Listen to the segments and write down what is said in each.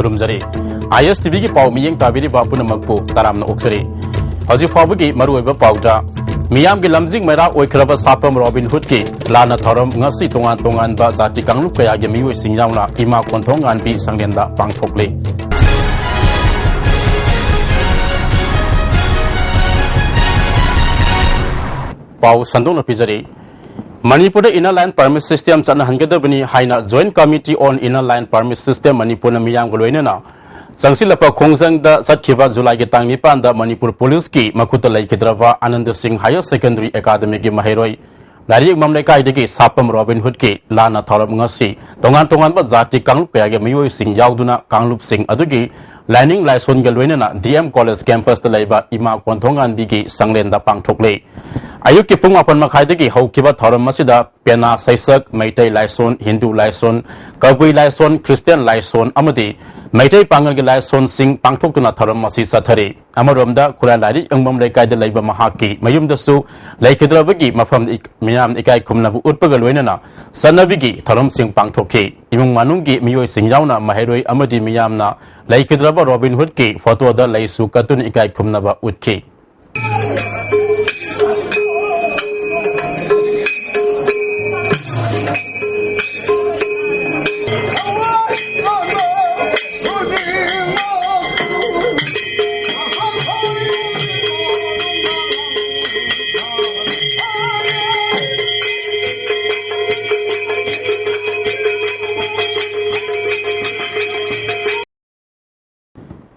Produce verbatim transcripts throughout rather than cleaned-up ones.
ꯈꯨꯔꯨꯝꯖꯔꯤ꯫ ꯑꯥꯏ ꯑꯦꯁ T ꯚꯤꯒꯤ ꯄꯥꯎ ꯃꯤꯠꯌꯦꯡ ꯇꯥꯕꯤꯔꯤꯕ ꯄꯨꯝꯅꯃꯛꯄꯨ ꯇꯔꯥꯝꯅ ꯑꯣꯛꯆꯔꯤ꯫ ꯍꯧꯖꯤꯛ ꯐꯥꯎꯕꯒꯤ ꯃꯔꯨꯑꯣꯏꯕ ꯄꯥꯎꯗ, ꯃꯤꯌꯥꯝꯒꯤ ꯂꯝꯖꯤꯡ ꯃꯩꯔꯥ ꯑꯣꯏꯈ꯭ꯔꯕ ꯁꯥꯄꯝ ꯔꯣꯕꯤꯟ ꯍꯨꯗꯀꯤ ꯂꯥꯟꯅ ꯊꯧꯔꯝ ꯉꯁꯤ ꯇꯣꯉꯥꯟ ꯇꯣꯉꯥꯟꯕ ꯖꯥꯇꯤ ꯀꯥꯡꯂꯨꯞ ꯀꯌꯥꯒꯤ ꯃꯤꯑꯣꯏꯁꯤꯡ ꯌꯥꯎꯅ ꯏꯃꯥ ꯀꯣꯟꯊꯣꯡ ꯉꯥꯟꯕꯤ ꯁꯪꯂꯦꯟꯗ ꯄꯥꯡꯊꯣꯛꯂꯤ꯫ ꯄꯥꯎ ꯁꯟꯗꯣꯛꯅ ꯄꯤꯖꯔꯤ꯫ ꯃꯅꯤꯄꯨꯔꯗ Inner Line Permit System ꯆꯠꯅꯍꯟꯒꯗꯕꯅꯤ ꯍꯥꯏꯅ Joint Committee on Inner Line Permit System ꯃꯅꯤꯄꯨꯔꯅ ꯃꯤꯌꯥꯝꯒ ꯂꯣꯏꯅꯅ ꯆꯪꯁꯤꯜꯂꯛꯄ ꯈꯣꯡꯖꯪꯗ ꯆꯠꯈꯤꯕ ꯖꯨꯂꯥꯏꯒꯤ ꯇꯥꯡ ꯅꯤꯄꯥꯟꯗ ꯃꯅꯤꯄꯨꯔ ꯄꯨꯂꯤꯁꯀꯤ ꯃꯈꯨꯠꯇ ꯂꯩꯈꯤꯗ꯭ꯔꯕ ꯑꯅꯟꯗ ꯁꯤꯡ ꯍꯥꯌꯔ ꯁꯦꯀꯦꯟꯗꯔꯤ ꯑꯦꯀꯥꯗꯃꯤꯒꯤ ꯃꯍꯩꯔꯣꯏ ꯂꯥꯏꯔꯤꯛ ꯃꯝ ꯂꯩꯀꯥꯏꯗꯒꯤ ꯁꯥꯄꯝ ꯔꯣꯕꯤꯟ ꯍꯨꯗꯀꯤ ꯂꯥꯟꯅ ꯊꯧꯔꯝ ꯉꯁꯤ ꯇꯣꯉꯥꯟ ꯇꯣꯉꯥꯟꯕ ꯖꯥꯇꯤ ꯀꯥꯡꯂꯨꯞ ꯀꯌꯥꯒꯤ ꯃꯤꯑꯣꯏꯁꯤꯡ ꯌꯥꯎꯗꯨꯅ ꯀꯥꯡꯂꯨꯞꯁꯤꯡ ꯑꯗꯨꯒꯤ ꯂꯥꯏꯅꯤꯡ ꯂꯥꯏꯁꯣꯟꯒ ꯂꯣꯏꯅꯅ ꯗꯤ ꯑꯦꯝ ꯀꯣꯂꯦꯖ ꯀꯦꯝꯄꯁꯇ ꯂꯩꯕ ꯏꯃꯥ ꯀꯣꯟꯊꯣꯡ ꯉꯥꯟꯕꯤꯒꯤ ꯁꯪꯂꯦꯟꯗ ꯄꯥꯡꯊꯣꯛꯂꯤ꯫ ꯑꯌꯨꯛꯀꯤ ꯄꯨꯡ ꯃꯥꯄꯟ ꯃꯈꯥꯏꯗꯒꯤ ꯍꯧꯈꯤꯕ ꯊꯧꯔꯝ ꯑꯁꯤꯗ ꯄꯦꯅꯥ ꯁꯩꯁꯛ, ꯃꯩꯇꯩ ꯂꯥꯏꯁꯣꯟ, ꯍꯤꯟꯗꯨ ꯂꯥꯏꯁꯣꯟ, ꯀꯕꯨꯏ ꯂꯥꯏꯁꯣꯟ, ꯈ꯭ꯔꯤꯁꯇꯤꯌꯥꯟ ꯂꯥꯏꯁꯣꯟ ꯑꯃꯗꯤ ꯃꯩꯇꯩ ꯄꯥꯉꯜꯒꯤ ꯂꯥꯏꯁꯣꯟꯁꯤꯡ ꯄꯥꯡꯊꯣꯛꯇꯨꯅ ꯊꯧꯔꯝ ꯑꯁꯤ ꯆꯠꯊꯔꯤ꯫ ꯑꯃꯔꯣꯝꯗ ꯈꯨꯔꯥꯏ ꯂꯥꯏꯔꯤꯛ ꯌꯦꯡꯐꯝ ꯂꯩꯀꯥꯏꯗ ꯂꯩꯕ ꯃꯍꯥꯛꯀꯤ ꯃꯌꯨꯝꯗꯁꯨ ꯂꯩꯈꯤꯗ꯭ꯔꯕꯒꯤ ꯃꯐꯝꯗ ꯏꯛ-, ꯃꯤꯌꯥꯝꯅ ꯏꯀꯥꯏ ꯈꯨꯝꯅꯕ ꯎꯠꯄꯒ ꯂꯣꯏꯅꯅ ꯆꯠꯅꯕꯤꯒꯤ ꯊꯧꯔꯝꯁꯤꯡ ꯄꯥꯡꯊꯣꯛꯈꯤ꯫ ꯏꯃꯨꯡ ꯃꯅꯨꯡꯒꯤ ꯃꯤꯑꯣꯏꯁꯤꯡ ꯌꯥꯎꯅ ꯃꯍꯩꯔꯣꯏ ꯑꯃꯗꯤ ꯃꯤꯌꯥꯝꯅ ꯂꯩꯈꯤꯗ꯭ꯔꯕ ꯔꯣꯕꯤꯟ ꯍꯨꯗꯀꯤ ꯐꯣꯇꯣꯗ ꯂꯩꯁꯨ ꯀꯠꯇꯨꯅ ꯏꯀꯥꯏ ꯈꯨꯝꯅꯕ ꯎꯠꯈꯤ꯫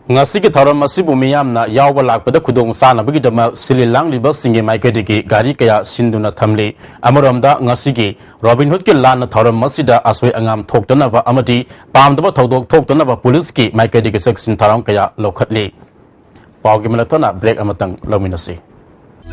ꯉꯁꯤꯒꯤ ꯊꯧꯔꯝ ꯑꯁꯤꯕꯨ ꯃꯤꯌꯥꯝꯅ ꯌꯥꯎꯕ ꯂꯥꯛꯄꯗ ꯈꯨꯗꯣꯡ ꯆꯥꯅꯕꯒꯤꯗꯃꯛ ꯁꯤꯜꯂꯤ ꯂꯥꯡꯂꯤꯕꯁꯤꯡꯒꯤ ꯃꯥꯏꯀꯩꯗꯒꯤ ꯒꯥꯔꯤ ꯀꯌꯥ ꯁꯤꯟꯗꯨꯅ ꯊꯝꯂꯤ꯫ ꯑꯃꯔꯣꯝꯗ ꯉꯁꯤꯒꯤ ꯔꯣꯕꯤꯟ ꯍꯨꯗꯀꯤ ꯂꯥꯟꯅ ꯊꯧꯔꯝ ꯑꯁꯤꯗ ꯑꯁꯣꯏ ꯑꯉꯥꯝ ꯊꯣꯛꯇꯅꯕ ꯑꯃꯗꯤ ꯄꯥꯝꯗꯕ ꯊꯧꯗꯣꯛ ꯊꯣꯛꯇꯅꯕ ꯄꯨꯂꯤꯁꯀꯤ ꯃꯥꯏꯀꯩꯗꯒꯤ ꯆꯦꯛꯁꯤꯟ ꯊꯧꯔꯥꯡ ꯀꯌꯥ ꯂꯧꯈꯠꯂꯤ꯫ ꯄꯥꯎꯒꯤ ꯃꯂꯛꯇꯅ ꯕ꯭ꯔꯦꯛ ꯑꯃꯇꯪ ꯂꯧꯃꯤꯟꯅꯁꯤ꯫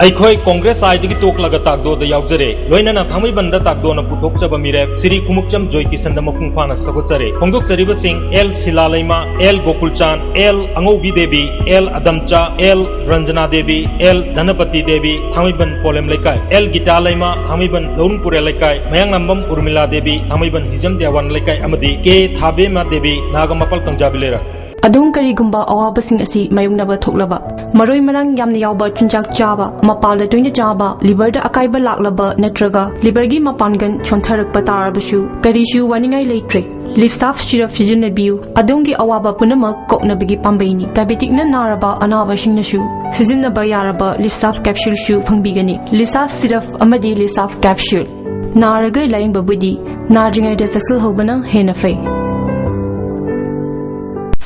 ꯑꯩꯈꯣꯏ ꯀꯣꯡꯒ꯭ꯔꯦꯁ ꯑꯥꯏꯗꯒꯤ ꯇꯣꯛꯂꯒ ꯇꯥꯛꯗꯣꯗ ꯌꯥꯎꯖꯔꯦ꯫ ꯂꯣꯏꯅꯅ ꯊꯥꯡꯃꯩꯕꯟꯗ ꯇꯥꯛꯗꯣꯅ ꯄꯨꯊꯣꯛꯆꯕ ꯃꯤꯔꯦꯞ ꯁ꯭ꯔꯤ ꯈꯨꯃꯨꯛꯆꯝ ꯖꯣꯏ ꯀꯤꯁꯟꯗ ꯃꯄꯨꯡ ꯐꯥꯅ ꯁꯧꯒꯠꯆꯔꯦ꯫ ꯐꯣꯡꯗꯣꯛꯆꯔꯤꯕꯁꯤꯡ L Shila Leima, L Gokulchan, L Angoubi Devi, L Adamcha, L Ranjana Devi, L Dhanapati Devi, Thangmeiband Polem Leikai, L guitar ꯂꯩꯃ, ꯊꯥꯡꯃꯩꯕꯟ ꯂꯧꯔꯨꯝ ꯄꯨꯔꯦꯜ ꯂꯩꯀꯥꯏ, ꯃꯌꯥꯡꯂꯥꯝꯕꯝ ꯎꯔꯃꯤꯂꯥ ꯗꯦꯕꯤ, ꯊꯥꯡꯃꯩꯕꯟ ꯍꯤꯖꯝ ꯗꯦꯋꯥꯟ ꯂꯩꯀꯥꯏ ꯑꯃꯗꯤ ꯀꯦ ꯊꯥꯕꯦꯝꯃ ꯗꯦꯕꯤ, ꯅꯥꯒꯥꯃꯄꯥꯜ ꯀꯪꯖꯥꯕꯤꯂꯦꯔꯥ꯫ ꯑꯗꯣꯝ ꯀꯔꯤꯒꯨꯝꯕ ꯑꯋꯥꯕꯁꯤꯡ ꯑꯁꯤ ꯃꯥꯌꯣꯛꯅꯕ ꯊꯣꯛꯂꯕ, ꯃꯔꯣꯏ ꯃꯔꯥꯡ ꯌꯥꯝꯅ ꯌꯥꯎꯕ ꯆꯤꯟꯖꯥꯛ ꯆꯥꯕ, ꯃꯄꯥꯜꯗ ꯇꯣꯏꯅ ꯆꯥꯕ, ꯂꯤꯚꯔꯗ ꯑꯀꯥꯏꯕ ꯂꯥꯛꯂꯕ ꯅꯠꯇ꯭ꯔꯒ ꯂꯤꯚꯔꯒꯤ ꯃꯄꯥꯡꯒꯜ ꯁꯣꯟꯊꯔꯛꯄ ꯇꯥꯔꯕꯁꯨ ꯀꯔꯤꯁꯨ ꯋꯥꯅꯤꯡꯉꯥꯏ ꯂꯩꯇ꯭ꯔꯦ꯫ ꯂꯤꯞꯁꯥꯐ ꯁꯤꯔꯞ ꯁꯤꯖꯤꯟꯅꯕꯤꯌꯨ꯫ ꯑꯗꯣꯝꯒꯤ ꯑꯋꯥꯕ ꯄꯨꯝꯅꯃꯛ ꯀꯣꯛꯅꯕꯒꯤ ꯄꯥꯝꯕꯩꯅꯤ꯫ ꯗꯥꯏꯕꯦꯇꯤꯛꯅ ꯅꯥꯔꯕ ꯑꯅꯥꯕꯁꯤꯡꯅꯁꯨ ꯁꯤꯖꯤꯟꯅꯕ ꯌꯥꯔꯕ ꯂꯤꯞꯁꯥꯐ ꯀꯦꯞꯁꯨꯜꯁꯨ ꯐꯪꯕꯤꯒꯅꯤ꯫ ꯂꯤꯞꯁꯥꯐ ꯁꯤꯔꯞ ꯑꯃꯗꯤ ꯂꯤꯞꯁꯥꯐ ꯀꯦꯞꯁꯨꯜ꯫ ꯅꯥꯔꯒ ꯂꯥꯌꯦꯡꯕꯕꯨꯗꯤ ꯅꯥꯗ꯭ꯔꯤꯉꯩꯗ ꯆꯦꯛꯁꯤꯜꯍꯧꯕꯅ ꯍꯦꯟꯅ ꯐꯩ꯫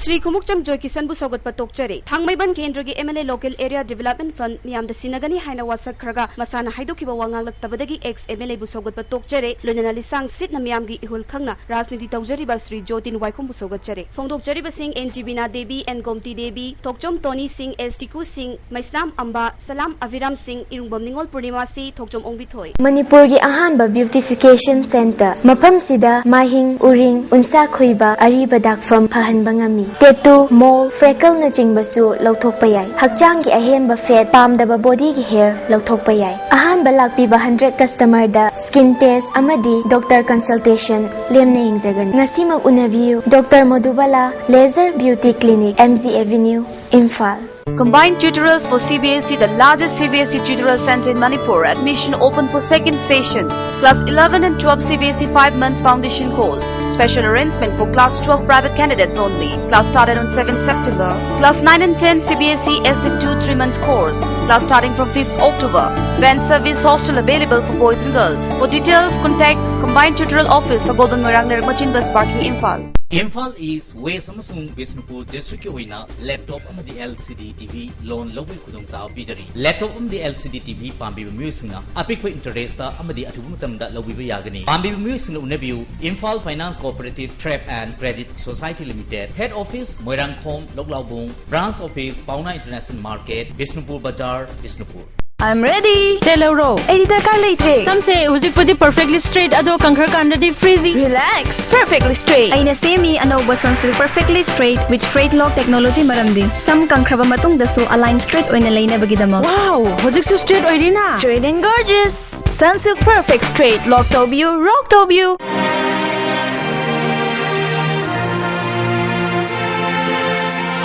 ꯁ꯭ꯔꯤ ꯈꯨꯃꯨꯛꯆꯝ ꯖꯣꯏ ꯀꯤꯁꯟꯕꯨ ꯁꯧꯒꯠꯄ ꯇꯣꯛꯆꯔꯦ꯫ ꯊꯥꯡꯃꯩꯕꯟ ꯀꯦꯟꯗ꯭ꯔꯒꯤ ꯑꯦꯝ ꯑꯦꯜ ꯑꯦ ꯂꯣꯀꯦꯜ ꯑꯦꯔꯤꯌꯥ ꯗꯤꯕꯦꯂꯞꯃꯦꯟ ꯐ꯭ꯔꯟꯠ ꯃꯤꯌꯥꯝꯗ ꯁꯤꯟꯅꯒꯅꯤ ꯍꯥꯏꯅ ꯋꯥꯁꯛꯈ꯭ꯔꯒ ꯃꯁꯥꯅ ꯍꯥꯏꯗꯣꯛꯈꯤꯕ ꯋꯥ ꯉꯥꯡꯂꯛꯇꯕꯗꯒꯤ ꯑꯦꯛꯁ ꯑꯦꯝ ꯑꯦꯜ ꯑꯦꯕꯨ ꯁꯧꯒꯠꯄ ꯇꯣꯛꯆꯔꯦ꯫ ꯂꯣꯏꯅꯅ ꯂꯤꯁꯥꯡ ꯁꯤꯠꯅ ꯃꯤꯌꯥꯝꯒꯤ ꯏꯍꯨꯜ ꯈꯪꯅ ꯔꯥꯖꯅꯤꯇꯤ ꯇꯧꯖꯔꯤꯕ ꯁ꯭ꯔꯤ ꯖꯣꯇꯤꯟ ꯋꯥꯏꯈꯣꯝꯕꯨ ꯁꯧꯒꯠꯆꯔꯦ꯫ ꯐꯣꯡꯗꯣꯛꯆꯔꯤꯕꯁꯤꯡ ꯑꯦꯟ ꯖꯤꯕꯤꯅꯥ ꯗꯦꯕꯤ, ꯑꯦꯟ ꯒꯣꯝꯇꯤ ꯗꯦꯕꯤ, ꯊꯣꯛꯆꯣꯝ ꯇꯣꯅꯤ ꯁꯤꯡ, ꯑꯦꯁ ꯇꯤꯀꯨ ꯁꯤꯡ, ꯃꯩꯁꯅꯥꯝ ꯑꯝꯕ, ꯁꯂꯥꯝ ꯑꯚꯤꯔꯥꯝ ꯁꯤꯡ, ꯏꯔꯨꯡꯕꯝ ꯅꯤꯉꯣꯜ ꯄꯨꯔꯅꯤꯃꯥꯁꯤ, ꯊꯣꯛꯆꯣꯝ ꯑꯣꯡꯕꯤꯊꯣꯏ꯫ ꯃꯅꯤꯄꯨꯔꯒꯤ ꯑꯍꯥꯟꯕ ꯕ꯭ꯌꯨꯇꯤꯐꯤꯀꯦꯁꯟ ꯁꯦꯟꯇꯔ꯫ ꯃꯐꯝꯁꯤꯗ ꯃꯥꯏꯍꯤꯡ, ꯎꯔꯤꯡ, ꯎꯟꯁꯥ ꯈꯨꯏꯕ, ꯑꯔꯤꯕ ꯗꯥꯛꯐꯝ ꯐꯍꯟꯕ ꯉꯝꯃꯤ꯫ ꯇꯦꯇꯨ, ꯃꯣꯜ, ꯐ꯭ꯔꯦꯀꯜꯅꯆꯤꯡꯕꯁꯨ ꯂꯧꯊꯣꯛꯄ ꯌꯥꯏ꯫ ꯍꯛꯆꯥꯡꯒꯤ ꯑꯍꯦꯟꯕ ꯐꯦꯠ, ꯄꯥꯝꯗꯕ ꯕꯣꯗꯤꯒꯤ ꯍꯦꯌꯔ ꯂꯧꯊꯣꯛꯄ ꯌꯥꯏ꯫ ꯑꯍꯥꯟꯕ ꯂꯥꯛꯄꯤꯕ ꯍꯟꯗ꯭ꯔꯦꯠ ꯀꯁꯇꯃꯔꯗ ꯁ꯭ꯀꯤꯟ ꯇꯦꯁ ꯑꯃꯗꯤ ꯗꯣꯛꯇꯔ ꯀꯟꯁꯜꯇꯦꯁꯟ ꯂꯦꯝꯅ ꯌꯦꯡꯖꯒꯅꯤ꯫ ꯉꯁꯤꯃꯛ ꯎꯅꯕꯤꯌꯨ꯫ Doctor Modubala laser beauty clinic, M G avenue, Imphal. Combined Tutorials for C B S E, the largest C B S E tutorial center in Manipur. Admission open for second session. Class eleven and twelve C B S E five months foundation course. Special arrangement for class twelve private candidates only. Class started on seventh September. Class nine and ten C B S E essay two three months course. Class starting from fifth October. Van service, hostel available for boys and girls. For details, contact Combined Tutorial Office, Sagolband Moirang Lerak Machin Bus Parking, Imphal. Imphal east, west ꯑꯃꯁꯨꯡ ꯕꯤꯁꯅꯨꯄꯨꯔ ꯗꯤꯁꯇ꯭ꯔꯤꯛꯀꯤ ꯑꯣꯏꯅ laptop ꯑꯃꯗꯤ L C D T V ꯂꯣꯟ ꯂꯧꯕꯒꯤ ꯈꯨꯗꯣꯡꯆꯥꯕ ꯄꯤꯖꯔꯤ꯫ Laptop ꯑꯃꯗꯤ L C D T V ꯄꯥꯝꯕꯤꯕ ꯃꯤꯑꯣꯏꯁꯤꯡꯅ ꯑꯄꯤꯛꯄ ꯏꯟꯇꯔꯦꯁꯇ ꯑꯃꯗꯤ ꯑꯊꯨꯕ ꯃꯇꯝꯗ ꯂꯧꯕꯤꯕ ꯌꯥꯒꯅꯤ꯫ ꯄꯥꯝꯕꯤꯕ ꯃꯤꯑꯣꯏꯁꯤꯡꯅ ꯎꯅꯕꯤꯌꯨ, Imphal Finance Cooperative Trade and Credit Society Limited, Head Office, Moirangkhom, ꯂꯧꯛꯂꯥꯎꯕꯨꯡ, Branch Office, Paona International Market, Bishnupur Bazar, Bishnupur. I'm ready. ꯁꯦ ꯂꯧꯔꯣ꯫ ꯑꯩꯗꯤ ꯗꯔꯀꯥꯔ ꯂꯩꯇ꯭ꯔꯦ꯫ ꯁꯝꯁꯦ ꯍꯧꯖꯤꯛꯄꯨꯗꯤ perfectly straight, ꯑꯗꯣ ꯀꯪꯈ꯭ꯔꯀꯥꯟꯗꯗꯤ frizzy꯫ Relax, perfectly straight. ꯑꯩꯅ ꯁꯦꯝꯃꯤ ꯑꯅꯧꯕ Sunsilk Perfectly Straight with Straight Lock Technology, ꯃꯔꯝꯗꯤ ꯁꯝ ꯀꯪꯈ꯭ꯔꯕ ꯃꯇꯨꯡꯗꯁꯨ ꯑꯂꯥꯏꯟ ꯁ꯭ꯇ꯭ꯔꯦꯠ ꯑꯣꯏꯅ ꯂꯩꯅꯕꯒꯤꯗꯃꯛ꯫ Wow, ꯍꯧꯖꯤꯛꯁꯨ straight ꯑꯣꯏꯔꯤꯅ꯫ Straight and gorgeous. Sunsilk Perfect Straight. Lock ꯇꯧꯕꯤꯌꯨ, rock ꯇꯧꯕꯤꯌꯨ꯫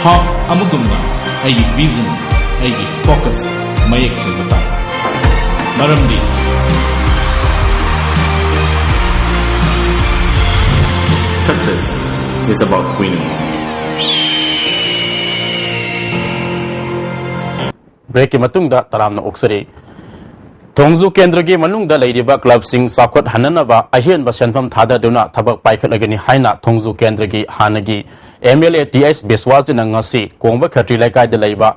ꯍꯥꯞ ꯑꯃꯒꯨꯝꯅ ꯑꯩꯒꯤ ꯚꯤꯖꯟ, ꯑꯩꯒꯤ ꯐꯣꯀꯁ ꯃꯌꯦꯛ ꯁꯦꯡꯕ ꯇꯥꯏ꯫ ꯃꯔꯝꯗꯤ success is about winning. ꯕ꯭ꯔꯦꯛꯀꯤ ꯃꯇꯨꯡꯗ ꯇꯔꯥꯝꯅ ꯑꯣꯛꯆꯔꯤ꯫ ꯊꯣꯡꯖꯨ ꯀꯦꯟꯗ꯭ꯔꯒꯤ ꯃꯅꯨꯡꯗ ꯂꯩꯔꯤꯕ ꯀ꯭ꯂꯕꯁꯤꯡ ꯆꯥꯎꯈꯠꯍꯟꯅꯅꯕ ꯑꯍꯦꯟꯕ ꯁꯦꯟꯐꯝ ꯊꯥꯗꯗꯨꯅ ꯊꯕꯛ ꯄꯥꯏꯈꯠꯂꯒꯅꯤ ꯍꯥꯏꯅ ꯊꯣꯡꯖꯨ ꯀꯦꯟꯗ꯭ꯔꯒꯤ ꯍꯥꯟꯅꯒꯤ M L A T H ꯕꯤꯁ꯭ꯋꯥꯁꯖꯤꯅ ꯉꯁꯤ ꯀꯣꯡꯕ ꯈꯦꯇ꯭ꯔꯤ ꯂꯩꯀꯥꯏꯗ ꯂꯩꯕ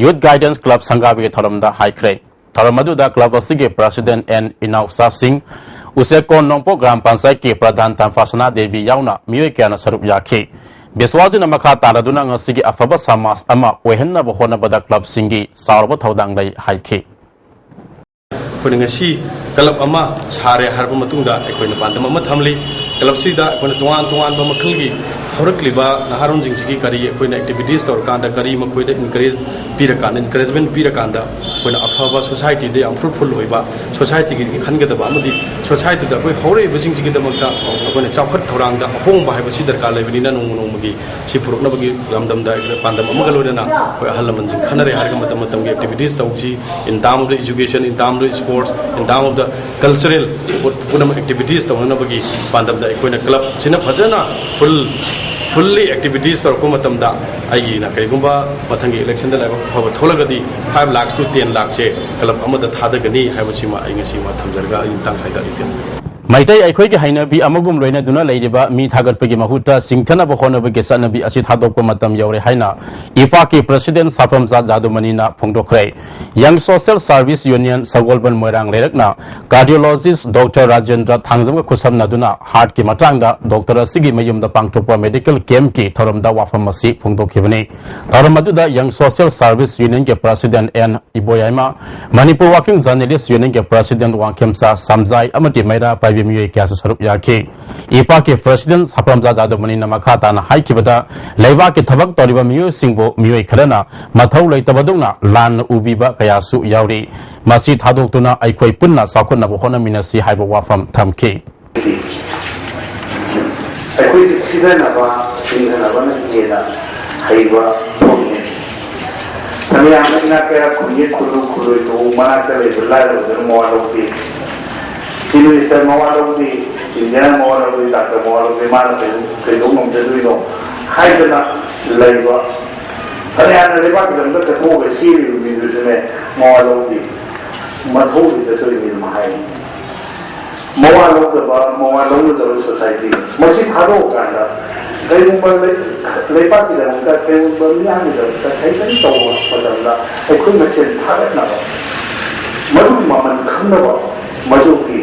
ꯌꯨꯠ ꯒꯥꯏꯗꯦꯟꯁ ꯀ꯭ꯂꯕ ꯁꯪꯒꯥꯕꯒꯤ ꯊꯧꯔꯝꯗ ꯍꯥꯏꯈ꯭ꯔꯦ꯫ ꯊꯧꯔꯝ ꯑꯗꯨꯗ ꯀ꯭ꯂꯕ ꯑꯁꯤꯒꯤ ꯄ꯭ꯔꯁꯤꯗꯦꯟ ꯑꯦꯟ ꯏꯅꯥꯎꯆꯥ ꯁꯤꯡ, ꯎꯆꯦꯛꯀꯣꯟ ꯅꯣꯡꯄꯣꯛ ꯒ꯭ꯔꯥꯝ ꯄꯟꯆꯥꯌꯠꯀꯤ ꯄ꯭ꯔꯙꯥꯟ ꯇꯝꯐꯥ ꯁꯅꯥ ꯗꯦꯕꯤ ꯌꯥꯎꯅ ꯃꯤꯑꯣꯏ ꯀꯌꯥꯅ ꯁꯔꯨꯛ ꯌꯥꯈꯤ꯫ ꯕꯤꯁ꯭ꯋꯥꯁꯖꯤꯅ ꯃꯈꯥ ꯇꯥꯔꯗꯨꯅ ꯉꯁꯤꯒꯤ ꯑꯐꯕ ꯁꯃꯥꯖ ꯑꯃ ꯑꯣꯏꯍꯟꯅꯕ ꯍꯣꯠꯅꯕꯗ ꯀ꯭ꯂꯕꯁꯤꯡꯒꯤ ꯆꯥꯎꯔꯕ ꯊꯧꯗꯥꯡ ꯂꯩ ꯍꯥꯏꯈꯤ꯫ ꯑꯩꯈꯣꯏꯅ ꯉꯁꯤ ꯀ꯭ꯂꯕ ꯑꯃ ꯁꯥꯔꯦ ꯍꯥꯏꯔꯕ ꯃꯇꯨꯡꯗ ꯑꯩꯈꯣꯏꯅ ꯄꯥꯟꯗꯝ ꯑꯃ ꯊꯝꯂꯤ꯫ ꯀ꯭ꯂꯕꯁꯤꯗ ꯑꯩꯈꯣꯏꯅ ꯇꯣꯉꯥꯟ ꯇꯣꯉꯥꯟꯕ ꯃꯈꯜꯒꯤ ꯍꯧꯔꯛꯂꯤꯕ ꯅꯍꯥꯔꯣꯟꯁꯤꯡꯁꯤꯒꯤ ꯀꯔꯤ ꯑꯩꯈꯣꯏꯅ ꯑꯦꯛꯇꯤꯚꯤꯇꯤꯁ ꯇꯧꯔꯀꯥꯟꯗ, ꯀꯔꯤ ꯃꯈꯣꯏꯗ ꯏꯟꯀꯔꯦꯖ ꯄꯤꯔꯀꯥꯟꯗ, ꯏꯟꯀꯔꯦꯖꯃꯦꯟ ꯄꯤꯔꯀꯥꯟꯗ ꯑꯩꯈꯣꯏꯅ ꯑꯐꯕ ꯁꯣꯁꯥꯏꯇꯤꯗ ꯌꯥꯝ ꯐ꯭ꯔꯨꯠꯐꯨꯜ ꯑꯣꯏꯕ, ꯁꯣꯁꯥꯏꯇꯤꯒꯤ ꯈꯟꯒꯗꯕ ꯑꯃꯗꯤ ꯁꯣꯁꯥꯏꯇꯤꯗ ꯑꯩꯈꯣꯏ ꯍꯧꯔꯛꯏꯕꯁꯤꯡꯁꯤꯒꯤꯗꯃꯛꯇ ꯑꯩꯈꯣꯏꯅ ꯆꯥꯎꯈꯠ ꯊꯧꯔꯥꯡꯗ ꯑꯍꯣꯡꯕ ꯍꯥꯏꯕꯁꯤ ꯗꯔꯀꯥꯔ ꯂꯩꯕꯅꯤꯅ ꯅꯣꯡꯃ ꯅꯣꯡꯃꯒꯤ ꯁꯤ ꯄꯨꯔꯛꯅꯕꯒꯤ ꯂꯝꯗꯝꯗ ꯄꯥꯟꯗꯝ ꯑꯃꯒ ꯂꯣꯏꯅꯅ ꯑꯩꯈꯣꯏ ꯑꯍꯜ ꯂꯃꯟꯁꯤꯡ ꯈꯟꯅꯔꯦ ꯍꯥꯏꯔꯒ ꯃꯇꯝ ꯃꯇꯝꯒꯤ ꯑꯦꯛꯇꯤꯚꯤꯇꯤꯁ ꯇꯧꯁꯤ꯫ In term of the education, in term of the sports, in term of the cultural ꯄꯨꯝꯅꯃꯛ ꯑꯦꯛꯇꯤꯚꯤꯇꯤꯁ ꯇꯧꯅꯅꯕꯒꯤ ꯄꯥꯟꯗꯝꯗ ꯑꯩꯈꯣꯏꯅ ꯀ꯭ꯂꯕꯁꯤꯅ ꯐꯖꯅ ꯐꯨꯜ ꯐꯨꯜꯂꯤ ꯑꯦꯛꯇꯤꯚꯤꯇꯤꯁ ꯇꯧꯔꯛꯄ ꯃꯇꯝꯗ ꯑꯩꯒꯤꯅ ꯀꯔꯤꯒꯨꯝꯕ ꯃꯊꯪꯒꯤ ꯏꯂꯦꯛꯁꯟꯗ ꯂꯥꯏꯕꯛ ꯐꯕ ꯊꯣꯛꯂꯒꯗꯤ five lakhs to ten lakhꯁꯦ ꯀ꯭ꯂꯕ ꯑꯃꯗ ꯊꯥꯗꯒꯅꯤ ꯍꯥꯏꯕꯁꯤꯃ ꯑꯩ ꯉꯁꯤꯃ ꯊꯝꯖꯔꯒ ꯑꯩ ꯃꯇꯥꯡ ꯁ꯭ꯋꯥꯏꯗ ꯑꯩ ꯇꯦꯟꯖꯔꯦ꯫ ꯃꯩꯇꯩ ꯑꯩꯈꯣꯏꯒꯤ ꯍꯩꯅꯕꯤ ꯑꯃꯒꯨꯝ ꯂꯣꯏꯅꯗꯨꯅ ꯂꯩꯔꯤꯕ ꯃꯤ ꯊꯥꯒꯠꯄꯒꯤ ꯃꯍꯨꯠꯇ ꯆꯤꯡꯊꯅꯕ ꯍꯣꯠꯅꯕꯒꯤ ꯆꯠꯅꯕꯤ ꯑꯁꯤ ꯊꯥꯗꯣꯛꯄ ꯃꯇꯝ ꯌꯧꯔꯦ ꯍꯥꯏꯅ ꯏꯐꯥꯛꯀꯤ ꯄ꯭ꯔꯁꯤꯗꯦꯟ ꯁꯥꯐꯝꯆꯥ ꯖꯥꯗꯨꯃꯅꯤꯅ ꯐꯣꯡꯗꯣꯛꯈ꯭ꯔꯦ꯫ ꯌꯪ ꯁꯣꯁꯤꯌꯦꯜ ꯁꯥꯔꯚꯤꯁ ꯌꯨꯅꯤꯌꯟ ꯁꯒꯣꯜꯕꯟ ꯃꯣꯏꯔꯥꯡ ꯂꯩꯔꯛꯅ ꯀꯥꯔꯗꯤꯑꯣꯂꯣꯖꯤꯁ꯭ꯠ ꯗꯣꯛꯇꯔ ꯔꯥꯖꯦꯟꯗ꯭ꯔ ꯊꯥꯡꯖꯝꯒ ꯈꯨꯠꯁꯝꯅꯗꯨꯅ ꯍꯥꯔꯠꯀꯤ ꯃꯇꯥꯡꯗ ꯗꯣꯛꯇꯔ ꯑꯁꯤꯒꯤ ꯃꯌꯨꯝꯗ ꯄꯥꯡꯊꯣꯛꯄ ꯃꯦꯗꯤꯀꯦꯜ ꯀꯦꯝꯞꯀꯤ ꯊꯧꯔꯝꯗ ꯋꯥꯐꯝ ꯑꯁꯤ ꯐꯣꯡꯗꯣꯛꯈꯤꯕꯅꯤ꯫ ꯊꯧꯔꯝ ꯑꯗꯨꯗ ꯌꯪ ꯁꯣꯁꯤꯌꯦꯜ ꯁꯥꯔꯚꯤꯁ ꯌꯨꯅꯤꯌꯟꯒꯤ president N Iboyaima, Manipur working journalist ꯌꯨꯅꯤꯌꯟꯒꯤ ꯄ꯭ꯔꯁꯤꯗꯦꯟꯠ ꯋꯥꯡꯈꯦꯝꯆꯥ ꯁꯝꯖꯥꯏ ꯑꯃꯗꯤ ꯃꯩꯔꯥ ꯄꯥꯏꯕꯤ ꯃꯤꯑꯣꯏ ꯀꯌꯥꯁꯨ ꯁꯔꯨꯛ ꯌꯥꯈꯤ꯫ ꯏꯄꯥꯛꯀꯤ ꯄ꯭ꯔꯁꯤꯗꯦꯟꯠ ꯁꯥꯐꯝꯖꯥ ꯖꯥꯗꯨꯃꯅꯤꯅ ꯃꯈꯥ ꯇꯥꯅ ꯍꯥꯏꯈꯤꯕꯗ, ꯂꯩꯕꯥꯛꯀꯤ ꯊꯕꯛ ꯇꯧꯔꯤꯕ ꯃꯤꯑꯣꯏꯁꯤꯡꯕꯨ ꯃꯤꯑꯣꯏ ꯈꯔꯅ ꯃꯊꯧ ꯂꯩꯇꯕꯗꯧꯅ ꯂꯥꯟꯅ ꯎꯕꯤꯕ ꯀꯌꯥꯁꯨ ꯌꯥꯎꯔꯤ꯫ ꯃꯁꯤ ꯊꯥꯗꯣꯛꯇꯨꯅ ꯑꯩꯈꯣꯏ ꯄꯨꯟꯅ ꯆꯥꯎꯈꯠꯅꯕ ꯍꯣꯠꯅꯃꯤꯟꯅꯁꯤ ꯍꯥꯏꯕ ꯋꯥꯐꯝ ꯊꯝꯈꯤ꯫ ꯑꯩꯈꯣꯏꯒꯤ ꯁꯤꯗꯅꯕ, ꯁꯤꯡꯗꯅꯕꯅ ꯍꯦꯟꯅ ꯍꯩꯕ ꯄꯣꯠꯅꯤ꯫ ꯐꯅꯌꯥꯝꯅ ꯏꯅꯥꯛ ꯀꯌꯥ ꯈꯨꯟꯒꯤ ꯈꯨꯜꯂꯨ ꯈꯨꯜꯂꯣꯏ ꯇꯧꯕ ꯃꯅꯥꯛꯇ ꯂꯩꯕ ꯂꯥꯏꯔꯕꯗꯨꯅ ꯃꯋꯥ ꯂꯧꯗꯦ꯫ ꯆꯤꯐ ꯃꯤꯅꯤꯁꯇꯔ ꯃꯋꯥ ꯂꯧꯗꯦ, ꯏꯟꯗꯤꯌꯥ ꯃꯋꯥ ꯂꯧꯗꯦ, ꯗꯥꯛꯇꯔ ꯃꯋꯥ ꯂꯧꯗꯦ, ꯃꯥꯅ ꯀꯩꯗꯧ-, ꯀꯩꯗꯧ ꯉꯝꯖꯗꯣꯏꯅꯣ ꯍꯥꯏꯗꯅ ꯂꯩꯕ꯫ ꯐꯅꯌꯥꯝꯅ ꯂꯩꯕꯥꯛꯀꯤꯗꯃꯛꯇ ꯀꯠꯊꯣꯛꯑꯒ ꯆꯦꯜꯂꯤꯕ ꯃꯤꯗꯨꯁꯨꯅꯦ ꯃꯋꯥ ꯂꯧꯗꯦ꯫ ꯃꯊꯧ ꯂꯩꯇ ꯇꯧꯔꯤꯅꯤ ꯑꯗꯨꯝ ꯍꯥꯏ꯫ ꯃꯋꯥ ꯂꯧꯗꯕ, ꯃꯋꯥ ꯂꯧꯅꯗꯕ ꯁꯣꯁꯥꯏꯇꯤ꯫ ꯃꯁꯤ ꯊꯥꯗꯣꯛꯑꯀꯥꯟꯗ ꯀꯔꯤꯒꯨꯝꯕ ꯂꯩ-, ꯂꯩꯕꯥꯛꯀꯤꯗꯃꯛꯇ, ꯀꯔꯤꯒꯨꯝꯕ ꯃꯤꯌꯥꯝꯒꯤꯗꯃꯛꯇ ꯀꯔꯤꯇꯪ ꯇꯧꯕ ꯃꯇꯝꯗ ꯑꯩꯈꯣꯏ ꯃꯁꯦꯟ ꯊꯥꯒꯠꯅꯕ, ꯃꯗꯨꯒꯤ ꯃꯃꯜ ꯈꯪꯅꯕ, ꯃꯗꯨꯒꯤ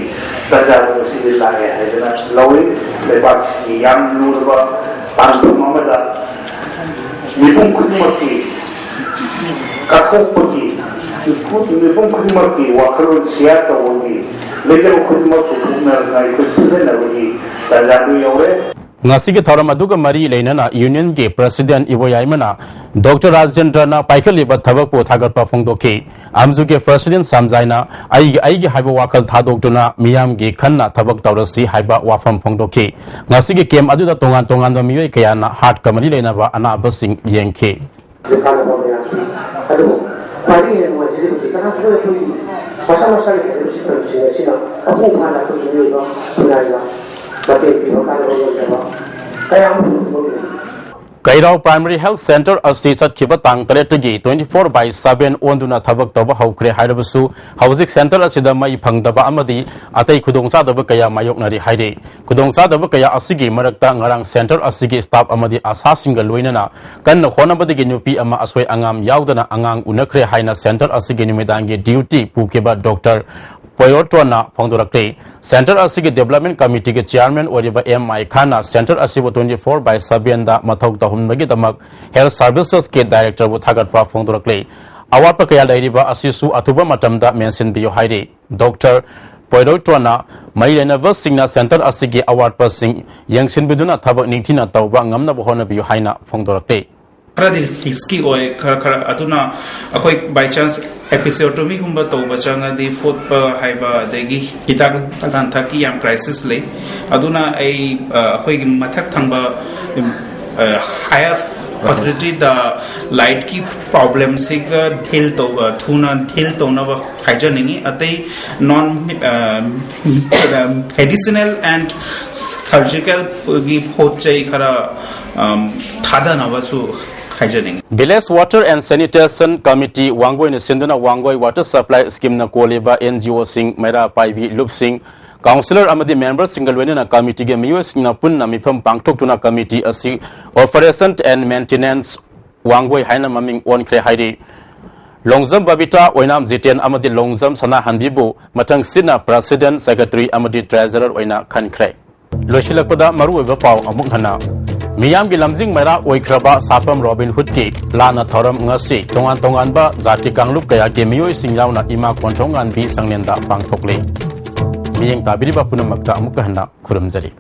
ꯇꯥꯟꯖꯥꯗꯣ ꯉꯁꯤꯗꯤ ꯂꯥꯛꯑꯦ ꯍꯥꯏꯗꯅ ꯂꯧꯏ꯫ ꯂꯩꯕꯥꯛꯁꯤꯒꯤ ꯌꯥꯝ ꯂꯨꯔꯕ ꯇꯥꯡꯐꯝ ꯑꯃꯗ ꯃꯤꯄꯨꯝ ꯈꯨꯗꯤꯡꯃꯛꯀꯤ ꯀꯠꯊꯣꯛꯄꯒꯤ, ꯃꯤꯄꯨꯝ ꯈꯨꯗꯤꯡꯃꯛꯀꯤ ꯋꯥꯈꯜꯂꯣꯟ ꯁꯤꯌꯥꯔ ꯇꯧꯕꯒꯤ, ꯂꯩꯇꯕ ꯈꯨꯗꯤꯡꯃꯛ ꯄꯨꯊꯣꯛꯅꯗꯨꯅ ꯑꯩꯈꯣꯏ ꯄꯨꯟꯁꯤꯟꯅꯕꯒꯤ ꯇꯥꯟꯖꯥꯗꯨ ꯌꯧꯔꯦ꯫ ꯉꯁꯤꯒꯤ ꯊꯧꯔꯝ ꯑꯗꯨꯒ ꯃꯔꯤ ꯂꯩꯅꯅ ꯌꯨꯅꯤꯌꯟꯒꯤ ꯄ꯭ꯔꯁꯤꯗꯦꯟꯠ ꯏꯕꯣꯌꯥꯏꯃꯅ ꯗꯣꯛꯇꯔ ꯔꯥꯖꯦꯟꯗ꯭ꯔꯅ ꯄꯥꯏꯈꯠꯂꯤꯕ ꯊꯕꯛꯄꯨ ꯊꯥꯒꯠꯄ ꯐꯣꯡꯗꯣꯛꯈꯤ꯫ ꯑꯝꯖꯨꯒꯤ ꯄ꯭ꯔꯁꯤꯗꯦꯟꯠ ꯁꯝꯖꯥꯏꯅ ꯑꯩꯒꯤ, ꯑꯩꯒꯤ ꯍꯥꯏꯕ ꯋꯥꯈꯜ ꯊꯥꯗꯣꯛꯇꯨꯅ ꯃꯤꯌꯥꯝꯒꯤ ꯈꯟꯅ ꯊꯕꯛ ꯇꯧꯔꯁꯤ ꯍꯥꯏꯕ ꯋꯥꯐꯝ ꯐꯣꯡꯗꯣꯛꯈꯤ꯫ ꯉꯁꯤꯒꯤ ꯀꯦꯝꯞ ꯑꯗꯨꯗ ꯇꯣꯉꯥꯟ ꯇꯣꯉꯥꯟꯕ ꯃꯤꯑꯣꯏ ꯀꯌꯥꯅ ꯍꯥꯔꯠꯀ ꯃꯔꯤ ꯂꯩꯅꯕ ꯑꯅꯥꯕꯁꯤꯡ ꯌꯦꯡꯈꯤ꯫ ꯀꯥꯟꯅꯕ ꯃꯌꯥꯝ ꯄꯤ꯫ ꯑꯗꯨꯕꯨ ꯈ꯭ꯋꯥꯏꯗꯒꯤ ꯍꯦꯟꯅ ꯅꯨꯡꯉꯥꯏꯖꯔꯤꯕꯗꯤ ꯀꯅꯥꯒꯨꯝꯕ ꯑꯩꯈꯣꯏꯒꯤ ꯃꯁꯥ ꯃꯁꯥꯒꯤ ꯍꯩꯅꯕ ꯆꯤꯠꯄꯁꯤꯡ ꯑꯁꯤꯅ ꯃꯄꯨꯡ ꯐꯥꯅ ꯑꯩꯈꯣꯏꯒꯤ ꯃꯤꯑꯣꯏꯕ ꯈꯨꯟꯅꯥꯏꯗ ꯃꯇꯦꯡ ꯄꯤꯕ ꯀꯥꯟꯅꯕ ꯉꯝꯗꯕ ꯀꯌꯥ ꯑꯃ ꯊꯣꯛꯂꯤꯕꯅꯤ꯫ ꯀꯩꯔꯥꯎ Primary Health Centre ꯑꯁꯤ ꯆꯠꯈꯤꯕ ꯇꯥꯡ ꯇꯔꯦꯠꯇꯒꯤ twenty four by seven ꯑꯣꯟꯗꯨꯅ ꯊꯕꯛ ꯇꯧꯕ ꯍꯧꯈ꯭ꯔꯦ ꯍꯥꯏꯔꯕꯁꯨ, ꯍꯧꯖꯤꯛ centre ꯑꯁꯤꯗ ꯃꯩ ꯐꯪꯗꯕ ꯑꯃꯗꯤ ꯑꯇꯩ ꯈꯨꯗꯣꯡꯆꯥꯗꯕ ꯀꯌꯥ ꯃꯥꯌꯣꯛꯅꯔꯤ ꯍꯥꯏꯔꯤ꯫ ꯈꯨꯗꯣꯡꯆꯥꯗꯕ ꯀꯌꯥ ꯑꯁꯤꯒꯤ ꯃꯔꯛꯇ ꯉꯔꯥꯡ centre ꯑꯁꯤꯒꯤ staff ꯑꯃꯗꯤ ꯑꯁꯥꯁꯤꯡꯒ ꯂꯣꯏꯅꯅ ꯀꯟꯅ ꯍꯣꯠꯅꯕꯗꯒꯤ ꯅꯨꯄꯤ ꯑꯃ ꯑꯁꯣꯏ ꯑꯉꯥꯝ ꯌꯥꯎꯗꯅ ꯑꯉꯥꯡ ꯎꯅꯈ꯭ꯔꯦ ꯍꯥꯏꯅ centre ꯑꯁꯤꯒꯤ ꯅꯨꯃꯤꯗꯥꯡꯒꯤ duty ꯄꯨꯈꯤꯕ Doctor ꯄꯣꯏꯔꯣꯇꯣꯟꯅ ꯐꯣꯡꯗꯣꯔꯛꯂꯤ꯫ Centre ꯑꯁꯤꯒꯤ Development Committeeꯒꯤ Chairman ꯑꯣꯏꯔꯤꯕ ꯑꯦꯝ ꯃꯥꯏꯈꯥꯅ centre ꯑꯁꯤꯕꯨ twenty four by sevenꯗ ꯃꯊꯧ ꯇꯧꯍꯟꯕꯒꯤꯗꯃꯛ Health Servicesꯀꯤ Directorꯕꯨ ꯊꯥꯒꯠꯄ ꯐꯣꯡꯗꯣꯔꯛꯂꯤ꯫ ꯑꯋꯥꯠꯄ ꯀꯌꯥ ꯂꯩꯔꯤꯕ ꯑꯁꯤꯁꯨ ꯑꯊꯨꯕ ꯃꯇꯝꯗ ꯃꯦꯟꯁꯤꯟꯕꯤꯌꯨ ꯍꯥꯏꯔꯤ꯫ Doctor ꯄꯣꯏꯔꯣꯇꯣꯟꯅ ꯃꯔꯤ ꯂꯩꯅꯕꯁꯤꯡꯅ centre ꯑꯁꯤꯒꯤ ꯑꯋꯥꯠꯄꯁꯤꯡ ꯌꯦꯡꯁꯤꯟꯕꯤꯗꯨꯅ ꯊꯕꯛ ꯅꯤꯡꯊꯤꯅ ꯇꯧꯕ ꯉꯝꯅꯕ ꯍꯣꯠꯅꯕꯤꯌꯨ ꯍꯥꯏꯅ ꯐꯣꯡꯗꯣꯔꯛꯂꯤ꯫ ꯈꯔꯗꯤ risky ꯑꯣꯏ, ꯈꯔ, ꯈꯔ꯫ ꯑꯗꯨꯅ ꯑꯩꯈꯣꯏ by chance episiotomyꯒꯨꯝꯕ ꯇꯧꯕ ꯆꯪꯉꯗꯤ ꯐꯣꯠꯄ ꯍꯥꯏꯕ, ꯑꯗꯒꯤ ꯍꯤꯗꯥꯛ ꯂꯥꯡꯊꯛꯀꯤ ꯌꯥꯝ crisis ꯂꯩ꯫ ꯑꯗꯨꯅ ꯑꯩ, ꯑ, ꯑꯩꯈꯣꯏꯒꯤ ꯃꯊꯛ ꯊꯪꯕ, ꯎꯝ, ꯑ, higher authorityꯗ lightꯀꯤ problemꯁꯤꯒ deal ꯇꯧꯕ, ꯊꯨꯅ deal ꯇꯧꯅꯕ ꯍꯥꯏꯖꯅꯤꯡꯉꯤ꯫ ꯑꯇꯩ non, ꯑ, medicinal and surgicalꯒꯤ ꯄꯣꯠ ꯆꯩ ꯈꯔ, ꯑꯝ, ꯊꯥꯗꯅꯕꯁꯨ ꯍꯥꯏꯖꯅꯤꯡꯉꯤ꯫ Village Water and Sanitation Committee ꯋꯥꯡꯒꯣꯏꯅ ꯁꯤꯟꯗꯨꯅ ꯋꯥꯡꯒꯣꯏ Water Supply Schemeꯅ ꯀꯣꯜꯂꯤꯕ NGOꯁꯤꯡ, ꯃꯩꯔꯥ ꯄꯥꯏꯕꯤ ꯂꯨꯞꯁꯤꯡ, councillor ꯑꯃꯗꯤ memberꯁꯤꯡꯒ ꯂꯣꯏꯅꯅ committeeꯒꯤ ꯃꯤꯑꯣꯏꯁꯤꯡꯅ ꯄꯨꯟꯅ ꯃꯤꯐꯝ ꯄꯥꯡꯊꯣꯛꯇꯨꯅ committee ꯑꯁꯤ Operation and Maintenance ꯋꯥꯡꯒꯣꯏ ꯍꯥꯏꯅ ꯃꯃꯤꯡ ꯑꯣꯟꯈ꯭ꯔꯦ ꯍꯥꯏꯔꯤ꯫ ꯂꯣꯡꯖꯝ ꯕꯕꯤꯇꯥ, ꯑꯣꯏꯅꯥꯝ ꯖꯤꯇꯦꯟ ꯑꯃꯗꯤ ꯂꯣꯡꯖꯝ ꯁꯅꯥꯍꯟꯕꯤꯕꯨ ꯃꯊꯪꯁꯤꯠꯅ President, Secretary ꯑꯃꯗꯤ Treasurer ꯑꯣꯏꯅ ꯈꯟꯈ꯭ꯔꯦ꯫ ꯂꯣꯏꯁꯤꯜꯂꯛꯄꯗ ꯃꯔꯨꯑꯣꯏꯕ ꯄꯥꯎ ꯑꯃꯨꯛ ꯍꯟꯅ꯫ ꯃꯤꯌꯥꯝꯒꯤ ꯂꯝꯖꯤꯡ ꯃꯩꯔꯥ ꯑꯣꯏꯈ꯭ꯔꯕ ꯁꯥꯄꯝ ꯔꯣꯕꯤꯟ ꯍꯨꯗꯀꯤ ꯂꯥꯟꯅ ꯊꯧꯔꯝ ꯉꯁꯤ ꯇꯣꯉꯥꯟ ꯇꯣꯉꯥꯟꯕ ꯖꯥꯇꯤ ꯀꯥꯡꯂꯨꯞ ꯀꯌꯥꯒꯤ ꯃꯤꯑꯣꯏꯁꯤꯡ ꯌꯥꯎꯅ ꯏꯃꯥ ꯀꯣꯟꯊꯧ ꯉꯥꯟꯕꯤ ꯁꯪꯂꯦꯟꯗ ꯄꯥꯡꯊꯣꯛꯂꯤ꯫ ꯃꯤꯠꯌꯦꯡ ꯇꯥꯕꯤꯔꯤꯕ ꯄꯨꯝꯅꯃꯛꯇ ꯑꯃꯨꯛꯀ ꯍꯟꯅ ꯈꯨꯔꯨꯝꯖꯔꯤ꯫